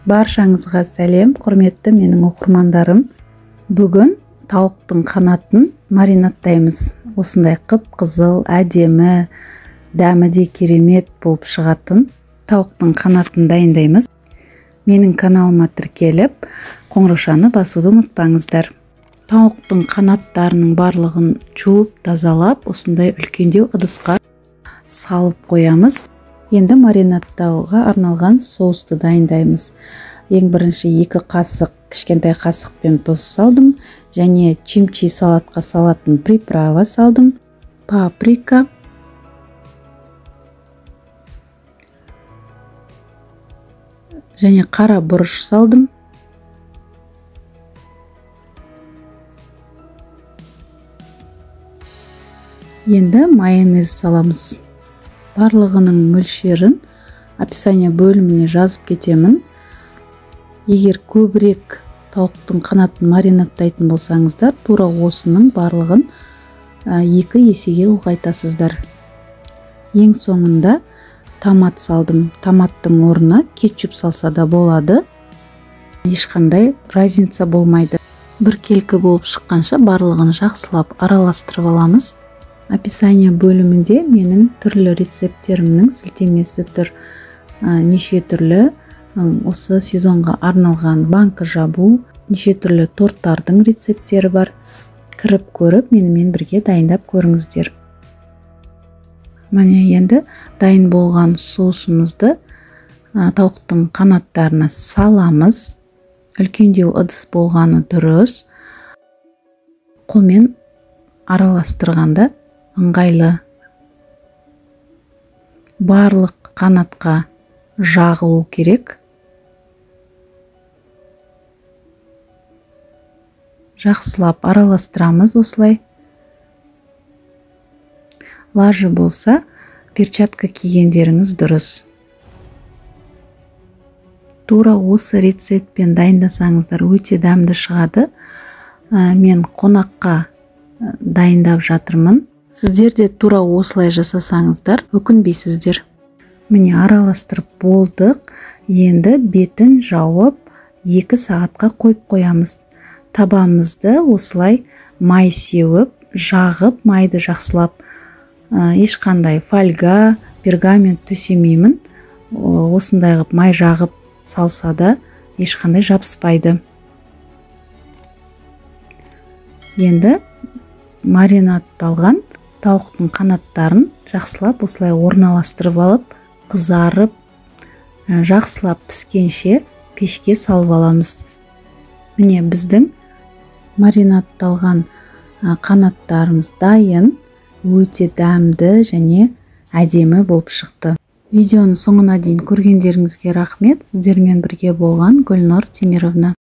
Баршаңызға сәлем, құрметті менің оқырмандарым. Бүгін тауықтың қанатын маринадтаймыз. Осындай қып-қызыл, әдемі, дәмі де керемет болып шығатын тауықтың қанатын дайындаймыз. Менің каналыма тіркеліп, қоңыраушаны басуды ұмытпаңыздар. Тауықтың қанаттарының барлығын жуып, тазалап, осындай үлкендеу ыдысқа салып қоямыз. Енді маринадтауға арналған соусты дайындаймыз. Ең бірінші 2 қасық кішкентай қасықпен тұз салдым және чимчи салатқа салатын приправа салдым, паприка, және қара бұрыш салдым. Енді майонез саламыз. Барлығының мөлшерін описание бөліміне жазып кетемін. Егер көбірек тауықтың қанатын маринадтайтын болсаңыздар, тура осының барлығын 2 есеге ұлғайтасыздар. Ең соңында томат салдым. Томаттың орнына кетчуп салса да болады. Ешқандай разница болмайды. Біркелкі болып шыққанша барлығын жақсылап араластырып аламыз. Описание бөлімінде менің түрлі рецепттерімнің сілтемесі тұр. Неше түрлі осы сезонға арналған банка жабу, неше түрлі торттардың рецепттері бар. Кіріп көріп, менімен бірге дайындап көріңіздер. Міне енді дайын болған соусымызды тауықтың қанаттарына саламыз. Үлкендеу ыдыс болғаны дұрыс. Қолмен араластырғанда ыңғайлы. Барлық қанатқа жағылу керек. Жақсылап араластырамыз осылай. Лажы болса, перчатка кигендеріңіз дұрыс. Тура осы рецептпен дайындасаңыздар өте дәмді шығады. Мен қонаққа дайындап жатырмын. Сіздер де тура осылай жасасаңыздар, өкінбейсіздер. Міне араластырып болдық. Енді бетін жауып 2 сағатқа қойып қоямыз. Табамызды осылай май сеуіп, жағып, майды жақсылап, ешқандай фольга, пергамент төсемеймін. Осындай қылып май жағып салса да ешқандай жабыспайды. Енді маринадталған тауықтың қанаттарын жақсылап осылай орналастырып алып, қызарып, жақсылап піскенше пешке салып аламыз. Міне біздің маринадталған қанаттарымыз дайын, өте дәмді және әдемі болып шықты. Видеоның соңына дейін көргендеріңізге рахмет. Сіздермен бірге болған Гүлнұр Темировна.